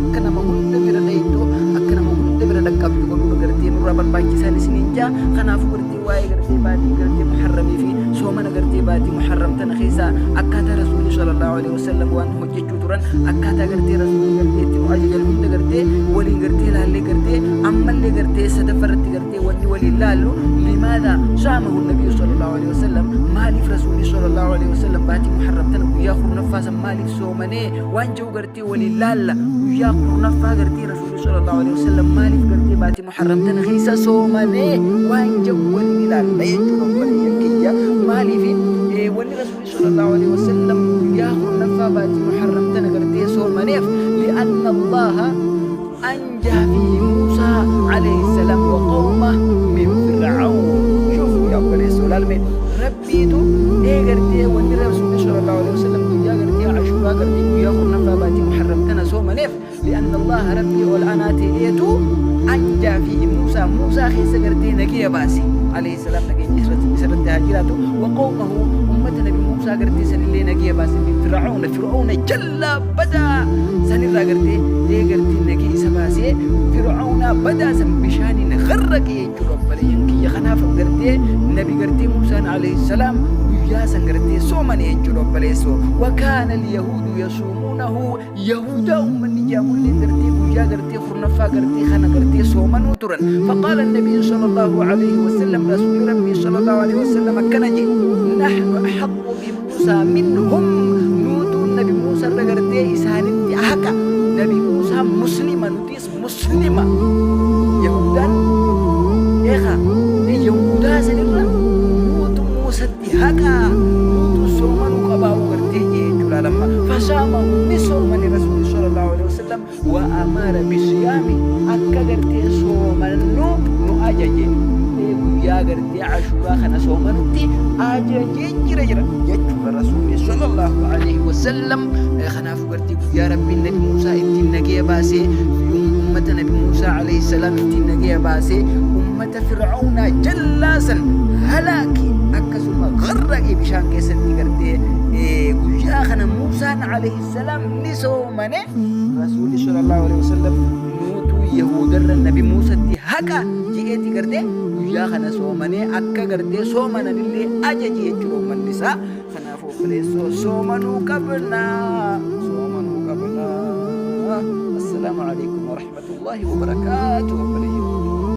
Akka nama hunda bira dhayxu, akka nama hunda bira dhaqqabdu godhuudha gartee nurraa barbaachisaan isiniin jaa. Kanaafuu gartee waa'ee gartee baatii gartee Muharramii fi soomana gartee baatii Muharram tana keessaa akkaataa Rasuulli sallallahu alaihi wasallam waan hojjechuu turan, akkaataa gartee Rasuulli gartee itti nu ajajan hunda gartee waliin gartee laallee, gartee ammallee gartee sadaffa irratti gartee wanni waliin laallu, limaadha saamahu nabiyyu sallallahu alaihi wasallam, maaliif Rasuulli sallallahu alaihi wasallam baatii Muharram tana guyyaa 10ffaa san maaliif soomanee waan jedhu gartee waliin laalla. Guyyaa 10ffaa gartee Rasuulli sallallahu alaihi wasallam maaliif gartee baatii Muharram tana keessa soomanee waan jedhu waliin ilaalla jechuudha, obboleeyyan kiyya. Maaliif wanni Rasuulli sallallahu alaihi wasallam guyyaa 10ffaa baatii Muharram tana gartee soomaneef? Li'anna Allaha anjaa fi Muusaa alayhi salaam wa qawma min Fir'aun. Shuf yaa obboleessoo, laalme Rabbiitu gartee wanni Rasuulli sallallahu alaihi wasallam guyyaa gartee Ashuuraa gartee guyyaa 10ffaa baatii Muharram tana soomaneef, li'anna Allaha, Rabbii ol aanaa ta'eetu, anjaa fi Muusaa, Muusaa keessa gartee nageya baase, alayhi salaam, nageenyi isarratti haa jiraatu, wa qawmahu, ummata nabi Muusaa gartee sanillee nageya baase, min Fir'auna, Fir'auna jallaa badaa sanirraa gartee gartee nagee isa baasee, Fir'auna badaa san bishaaniin gharraqe jechuudha, obboleeyyan kiyya. Kanaaf gartee nabi gartee Muusaan alayhi salaam guyyaa san gartee soomane jechuudha, obboleessoo. Wa kaana alyahuudu yasuumuunahu, yahudaa ummanni jedhamullee gartee guyyaa gartee 10ffaa gartee kana gartee soomanuu turan. Faqaala nabiyyu sallallahu alayhi wasallam, rasuulli Rabbii sallallahu alayhi wasallam akkana jedhe: nahnu ahaqqu bi Muusaa minhum, nuutuun nabi Muusaa irra gartee isaanitti haqa. Nabi Muusaa muslima, nutis muslima. Yahudaan eegaa yahudaa sanirra nuutu Muusatti haqa, nuutu soomanuu qabaa'u gartee jechuudha. Lamma fasaamahu, ni soomani Rasuulli sallallahu alaihi wasallam, wa amara bisiyaami, akka gartee soomannu nu ajaje. Guyyaa gartee Ashuuraa kana soomanutti ajajee jira jechuudha Rasuulli sallallahu alaihi wasallam. Kanaafuu gartee guyyaa Rabbiin nabi Muusaa ittiin nagaya baasee, ummata nabi Muusaa alayhi salaam ittiin nagaya baasee, ummata Fir'aawnaa jallaasan halaaki, akkasuma gharraqe bishaan keessatti gartee, guyyaa kana Muusaan alayhi salaam ni soomane. Rasuulli sallallahu alaihi wasallam nuutuu yahudarra nabi Muusatti haqa je'eeti gartee guyyaa kana soomanee, akka gartee soomananillee ajaje jechuudha ummanni isaa. Kanaaf obboleessoo, soomanuu qabna, soomanuu qabna. Assalaamu alaikum warahmatullahi wabarakaatu, obboleeyyan.